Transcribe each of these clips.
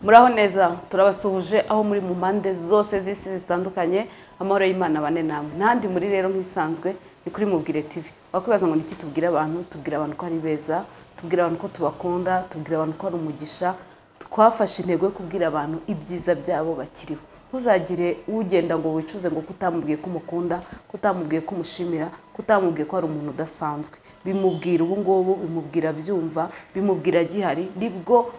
Muraho neza, turabasuhuje aho muri mu mpande zose z'isi zitandukanye. Amahoro y'Imana bane namwe. Ntandi muri rero nk'ibisanzwe ni kuri Mubwire TV. Wakwibaza ngo niki tubwira abantu? Tubwira abantu ko ari beza, tubwira abantu ko tubakunda, tubwira abantu ko ari umugisha. Twafashe intego yo kubwira abantu ibyiza byabo bakiriho. Ntuzagire ugenda ngo wicuze ngo kutamubwiye ko umukunda, kutamubwiye ko umushimira, kutamubwiye ko ari umuntu udasanzwe. Bimubwira ubu ngubu, bimubwira byumva, bimubwira gihari, nibwo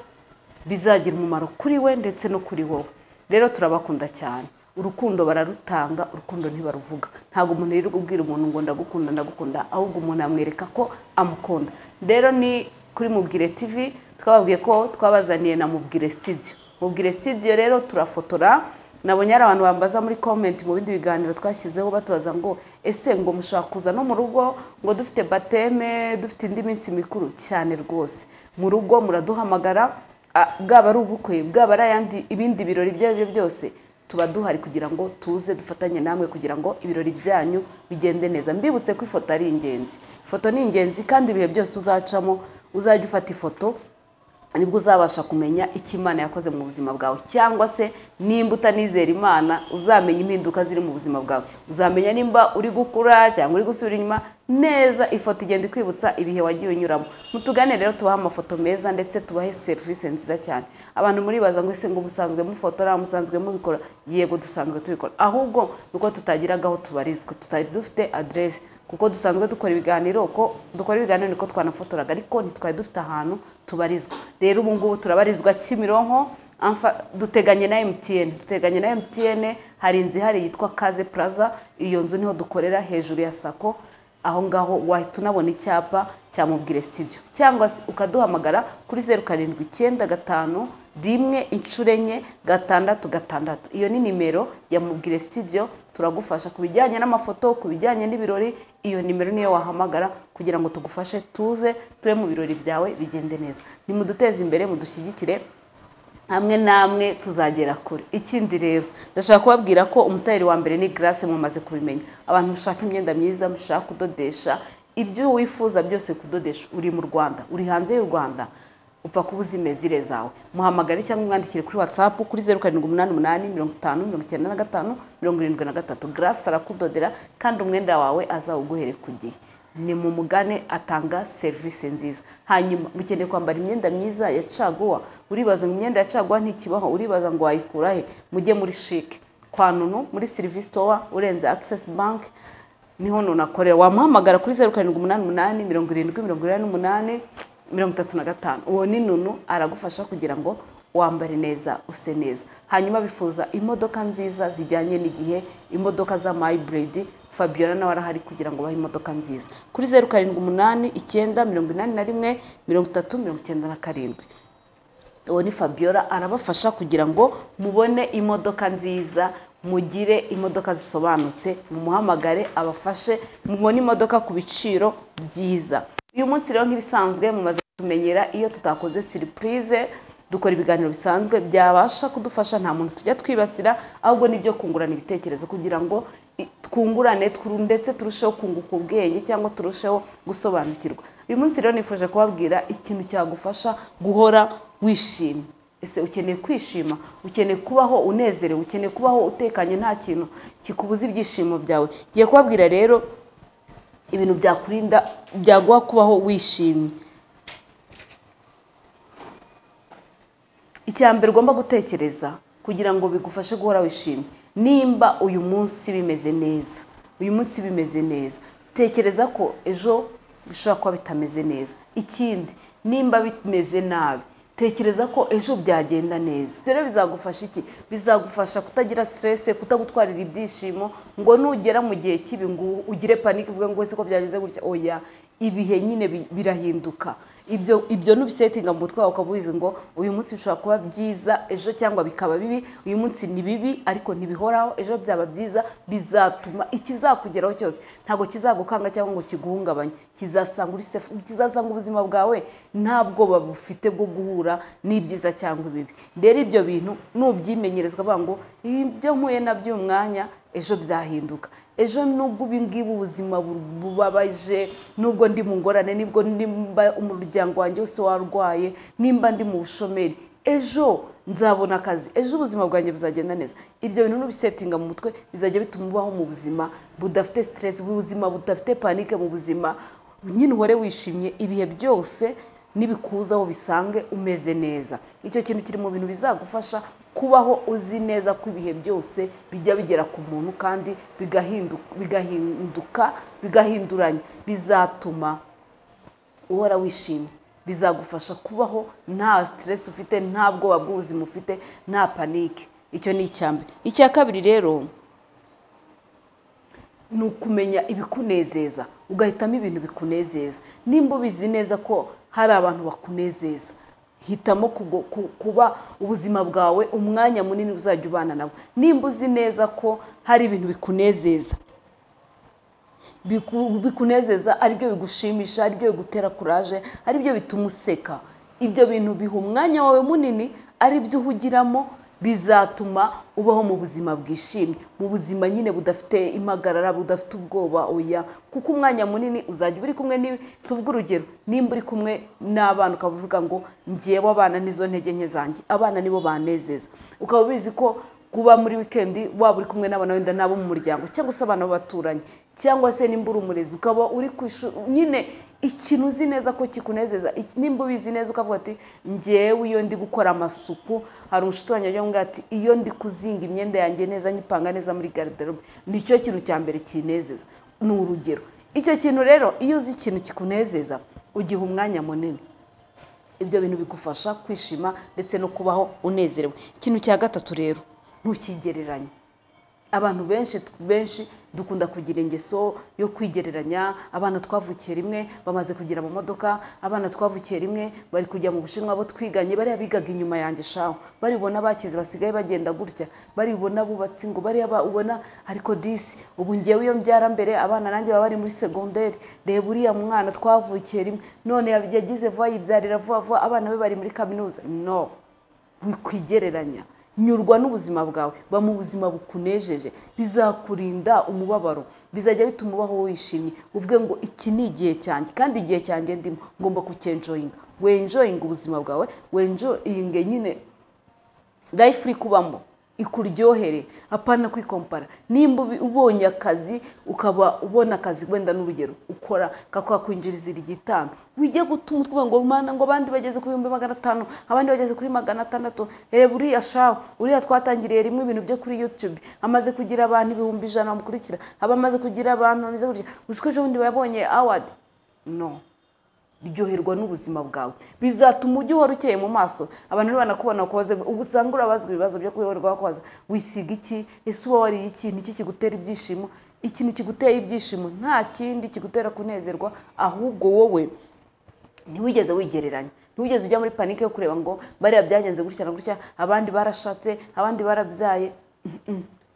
bizagira umumaro kuri we ndetse no kuri wowe. Rero turabakunda cyane. Urukundo bararutanga, urukundo ntibaruvuga. Ntabwo umuntu yirirwa ubwira umuntu ngo ndagukunda ndagukunda, ahubwo umuntu amwereka ko amukunda. Rero ni kuri Mubwire TV twababwiye ko twabazaniye na Mubwire Studio. Mubwire Studio rero turafotora. Nabonye ari abantu bambaza muri comment mu bindi biganiro twashyizeho batubaza ngo ese ngo mushaka kuza no mu rugo ngo dufite bateme, dufite indi minsi mikuru cyane rwose. Mu rugo muraduhamagara, bwaba ari ubukwe, bwaba ari ayandi ibindi birori ibyo ari byo byose, tuba duhari kugira ngo tuze dufatanye namwe kugira ngo ibirori byanyu bigende neza. Mbibutse ko ifoto ari ingenzi. Ifoto ni ingenzi kandi ibihe byose uzacamo uzajya ufata ifoto, nibwo uzabasha kumenya icyo Imana yakoze mu buzima bwawe, cyangwa se nimba utanizera Imana uzamenya impinduka ziri mu buzima bwawe, uzamenya nimba uri gukura cyangwa uri gusubira inyuma neza. Ifoto igenda ikwibutsa ibihe wagiye unyuramo. Mutugane rero tubahe amafoto meza ndetse tubahe serivisi nziza cyane. Abantu muribaza ngo ese ngo musanzwe mufotora, musanzwe mubikora? Yego, dusanzwe tubikora, ahubwo nuko tutagiraga aho tubarizwa, tutari dufite address, kuko dusanzwe dukora ibiganiro, ko dukora ibiganiro niko twanafotoraga, ariko ntitwari dufite ahantu tubarizwa. Rero ubu ngubu turabarizwa Kimironko, duteganye na MTN, duteganye na MTN, hari inzu ihari yitwa Kaze Plaza, iyo nzu niho dukorera hejuru ya Sako. Aho ngaho wahita unabona icyapa cya Mubwire Studio, cyangwa se ukaduhamagara kuri 0795 1 4 6 6. Iyo ni nimero ya Mubwire Studio, turagufasha ku bijyanye n'amafoto, ku bijyanye n'ibirori. Iyo nimero niyo wahamagara kugira ngo tugufashe, tuze tube mu birori byawe bigende neza. Nimuduteze imbere, mudushyigikire, hamwe namwe tuzagera kure. Ikindi rero ndashaka kubabwira ko umutayeri wa mbere ni Grace, mumaze kubimenya. Abantu mushaka imyenda myiza, mushaka kudodesha, ibyo wifuza byose kudodesha, uri mu Rwanda, uri hanze y'u Rwanda, upfa kuba uzi imezire zawe, muhamagare cyangwa umwandikire kuri WhatsApp kuri 0788 50 95 73. Grace arakudodera kandi umwenda wawe azawuguhere ku gihe. Ni mu mugane, atanga serivisi nziza. Hanyuma mukeneye kwambara imyenda myiza ya caguwa, uribaza ngo imyenda ya caguwa ntikibaho, uribaza ngo wayikura he? Mujye muri Chic kwa Nunu, muri Service Tower urenze Access Bank, niho Nunu akorera. Wamuhamagara kuri 0788 70 88 35. Uwo ni Nunu, aragufasha kugira ngo wambare neza, use neza. Hanyuma bifuza imodoka nziza zijyanye n'igihe, imodoka za hybrid, Fabiola nawe arahari kugira ngo bahe imodoka nziza. Kuri 0789 81 30 97. Uwo ni Fabiola, arabafasha kugira ngo mubone imodoka nziza, mugire imodoka zisobanutse, mumuhamagare abafashe mubone imodoka ku biciro byiza. Uyu munsi rero nk'ibisanzwe mumaze kumenyera, iyo tutakoze surprise dukora ibiganiro bisanzwe byabasha kudufasha, nta muntu tujya twibasira, ahubwo nibyo kungurana ibitekerezo kugira ngo twungurane ndetse turusheho kunguka ubwenge cyangwa turusheho gusobanukirwa. Uyu munsi rero nifuje kubabwira ikintu cyagufasha guhora wishimye. Ese ukeneye kwishima, ukeneye kubaho unezerewe, ukeneye kubaho utekanye, nta kintu kikubuza ibyishimo byawe. Ngiye kubabwira rero ibintu byakurinda, byaguha kubaho wishimye. Icya mbere ugomba gutekereza kugira ngo bigufashe guhora wishimye, nimba uyu munsi bimeze neza, uyu munsi bimeze neza, tekereza ko ejo bishobora kuba bitameze neza. Ikindi, nimba bimeze nabi, tekereza ko ejo byagenda neza. Rero bizagufasha iki? Bizagufasha kutagira stress, kutagutwarira ibyishimo, ngo nugera mu gihe kibi ngo ugire panic uvuge ngo ese ko byagenze gutya. Oya, ibihe nyine birahinduka. Ibyo nubisetinga mu mutwe wawe ukabuhize ngo uyu munsi bishobora kuba byiza, ejo cyangwa bikaba bibi, uyu munsi ni bibi ariko ntibihoraho, ejo byaba byiza. Bizatuma ikizakugeraho cyose ntago kizagukanga cyangwa ngo kiguhungabanye, kizasanga uri safe, kizasanga ubuzima bwawe ntabwo babufite bwo guhura n'ibyiza cyangwa ibibi. Rero ibyo bintu nubyimenyerezwa bavuga ngo ibyo mpuye nabyo umwanya, ejo byahinduka. Ejo nubwo ibingibi ubuzima bubabaje, nubwo ndi mu ngorane, nibwo nimba umuryango wanjye wose warwaye, nimba ndi mu bushomeri, ejo nzabona akazi, ejo ubuzima bwanjye buzagenda neza. Ibyo bintu nubisetinga mu mutwe bizajya bituma ubaho mu buzima budafite stress, mu buzima budafite panique, mu buzima nyine uhore wishimye ibihe byose, nibikuzaho bisange umeze neza. Icyo kintu kiri mu bintu bizagufasha kubaho uzi neza ko ibihe byose bijya bigera ku muntu kandi bigahinduka, bigahinduranya. Bizatuma uhora wishimye, bizagufasha kubaho nta stress ufite, nta bwoba bw'ubuzima ufite, nta panique. Icyo ni icya mbere. Icya kabiri rero ni ukumenya ibikunezeza, ugahitamo ibintu bikunezeza. Nimba ubizi neza ko hari abantu bakunezeza, hitamo kuba ubuzima bwawe umwanya munini uzajya ubana nabo. Nimba uzi neza ko hari ibintu bikunezeza, bikunezeza aribyo bigushimisha, aribyo bigutera courage, aribyo bituma useka, ibyo bintu biha umwanya wawe munini, aribyo uhugiramo, bizatuma ubaho mu buzima bwishimye, mu buzima nyine budafite impagarara, budafite ubwoba. Oya, kuko umwanya munini uzajya uri kumwe n'ibi. Tuvuge urugero, nimba uri kumwe n'abana ukavuga ngo ngewe abana nizo ntege nke zanjye, abana nibo banezeza, ukaba ubizi ko kuba muri weekend waba uri kumwe n'abana wenda nabo mu muryango, cyangwa se abana b'abaturanyi, cyangwa se nimba uri umurezi ukaba uri ku ishuri, nyine ikintu uzi neza ko kikunezeza. Nimba ubizi neza ukavuga ati ngewe iyo ndi gukora amasuku, hari umushuti wanjye ujya ambwira ati iyo ndi kuzinga imyenda yanjye neza nyipanga neza muri garderobe, nicyo kintu cya mbere kinezeza. Ni urugero. Icyo kintu rero iyo uzi ikintu kikunezeza ugiha umwanya munini, ibyo bintu bigufasha kwishima ndetse no kubaho unezerewe. Ikintu cya gatatu rero, ntukigereranye. Abantu benshi dukunda kugira ingeso yo kwigereranya. Abana twavukiye rimwe bamaze kugira mu modoka, abana twavukiye rimwe bari kujya mu Bushinwa, abo twiganye bariya bigaga inyuma yanjye shaho, baribona bakize basigaye bagenda gutya, baribona bubatse ngo bariya ubona ariko disi ubu ngewe iyo mbyara mbere abana nanjye baba bari muri secondaire, reba uriya mwana twavukiye rimwe none yagize vuba yibyarira vuba vuba, abana be bari muri kaminuza. No, wikwigereranya, nyurwa n'ubuzima bwawe, ba mu buzima bukunejeje, bizakurinda umubabaro, bizajya bituma ubaho wishimye, uvuge ngo iki ni igihe cyanjye kandi igihe cyanjye ndimo ngomba kucyenjoyinga. Wenjoyinga ubuzima bwawe, wenjoyinge nyine life uri kubamo ikuryohere, apana kwikompara. Nimba ubonye akazi ukaba ubona akazi wenda n'urugero ukora kakakwinjiriza igitanu, wijye gutuma utwe ngo mana ngo abandi bageze ku 500,000, abandi bageze kuri 600, reba uriya shaho, uriya twatangiriye rimwe ibintu byo kuri YouTube amaze kugira abantu 100,000 bamukurikira, abamaze kugira abantu bamaze kugira uziko ejo bundi yabonye award. No, ryoherwa n'ubuzima bwawe, bizatuma ujya uhora ukeye mu maso. Abantu banakubona kubaza, usanga urabazwa ibibazo byo kuyoberwa, kubaza wisiga iki, ese uba wariye iki, niki kigutera ibyishimo? Ikintu kiguteye ibyishimo nta kindi kigutera kunezerwa, ahubwo wowe ntiwigeze wigereranya, ntiwigeze ujya muri panique yo kureba ngo bariya byagenze gutya na gutya, abandi barashatse, abandi barabyaye.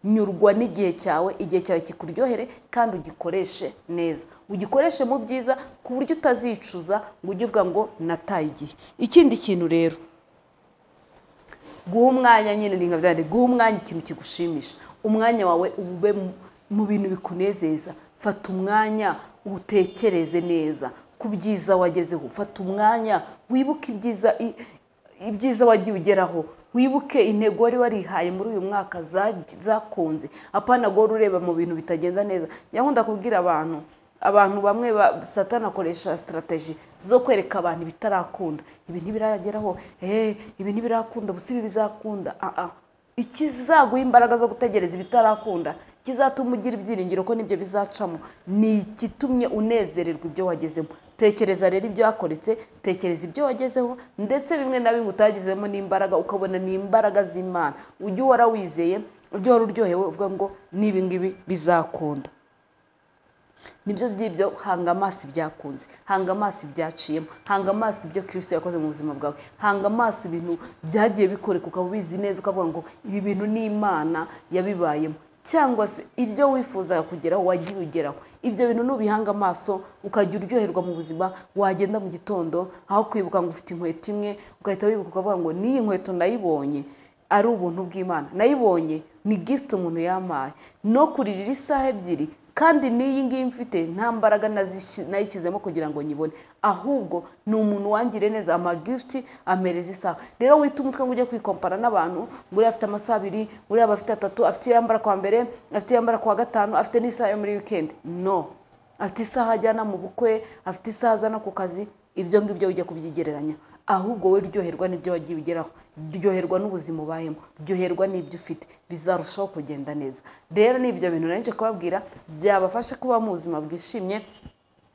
Nyurwa n'igihe cyawe, igihe cyawe kikuryohere kandi ugikoreshe neza, ugikoreshe mu byiza ku buryo utazicuza ngo ujye uvuga ngo nataye igihe. Ikindi kintu rero, guha umwanya nyine ni nka byandi, guha umwanya ikintu kigushimisha, umwanya wawe ube mu bintu bikunezeza. Fata umwanya utekereze neza ku byiza wagezeho, fata umwanya wibuke ibyiza wagiye ugeraho, wibuke intego wari warihaye muri uyu mwaka zakunze, apana gora ureba mu bintu bitagenda neza. Nkunda kubwira abantu bamwe Satani akoresha strategy zo kwereka abantu ibitarakunda, ibi ntibirageraho, ibi ntibirakunda, gusa ibi bizakunda. Ikizaguha imbaraga zo gutegereza ibitarakunda, kizatuma ugira ibyiringiro ko nibyo bizacamo, ni igitumye unezererwa ibyo wagezemo. Tekereza rero ibyo wakoretse, tekereza ibyo wagezeho, ndetse bimwe na bimwe utagezemo n'imbaraga ukabona ni imbaraga z'Imana. Ujye uhora wizeye, ujye uhora uryohewe uvuga ngo n'ibi ngibi bizakunda. Nibyo by'ibyo, hanga amaso ibyakunze, hanga amaso ibyaciyemo, hanga amaso ibyo Kristo yakoze mu buzima bwawe, hanga amaso ibintu byagiye bikoreka ukaba ubizi neza ukavuga ngo ibi bintu ni Imana yabibayemo, cyangwa se ibyo wifuzaga kugeraho wagiye ugeraho. Ibyo bintu nubihanga amaso ukajya uryoherwa mu buzima. Wagenda mu gitondo aho kwibuka ngo ufite inkweto imwe, ugahita wibuka ukavuga ngo n'iyi nkweto nayibonye ari ubuntu bw'Imana, nayibonye ni gift umuntu yampaye, no kuririra isaha ebyiri Kandi n'iyi ngiyi mfite nta mbaraga nayishyizemo kugira ngo nyibone, ahubwo ni umuntu wangiriye neza, ama gift, ampereza isaha. Rero wita umutwe ngo ujye kwikompara n'abantu, ngo uriya afite amasaha 2, uriya afite 3, afite iyo yambara kuwa mbere, afite iyo yambara kuwa gatanu, afite n'isaha yo muri weekend. No, afite isaha ajyana mu bukwe, afite isaha azana ku kazi. Ibyo ngibyo ujya kubyigereranya, ahubwo wowe ryoherwa n'ibyo wagiye ugeraho, ryoherwa n'ubuzima ubayemo, ryoherwa n'ibyo ufite, bizarushaho kugenda neza. Rero ni ibyo bintu nari kubabwira byabafasha kuba mu buzima bwishimye,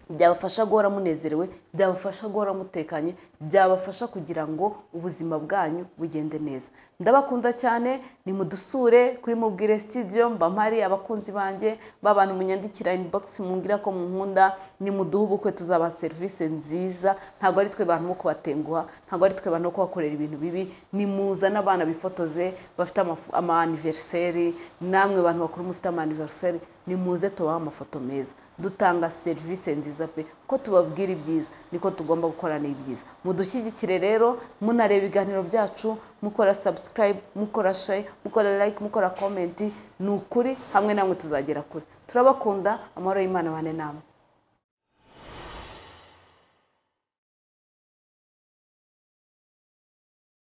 byabafasha guhora munezerewe, byabafasha guhora mutekanye, byabafasha kugira ngo ubuzima bwanyu bugende neza. Ndabakunda cyane, ni mudusure kuri Mubwire Studio, mba mpari abakunzi banjye b'abantu munyandikira inbox mumbwira ko munkunda, ni muduhe ubukwe tuzabaha serivisi nziza. Ntabwo ari twe bantu bo kubatenguha, ntabwo ari twe bantu bo kubakorera ibintu bibi. Ni muzane abana bifotoze bafite ama anniversaire, namwe bantu bakuru mufite ama anniversaire, ni muze tubahe amafoto meza. Dutanga serivisi nziza pe, ko tubabwira ibyiza niko tugomba gukora n'ibyiza. Mudushyigikire rero, munareba ibiganiro byacu, mukora subscribe, mukora share, mukora like, mukora comment. Ni ukuri hamwe namwe tuzagera kure. Turabakunda, amahoro y'Imana abane namwe.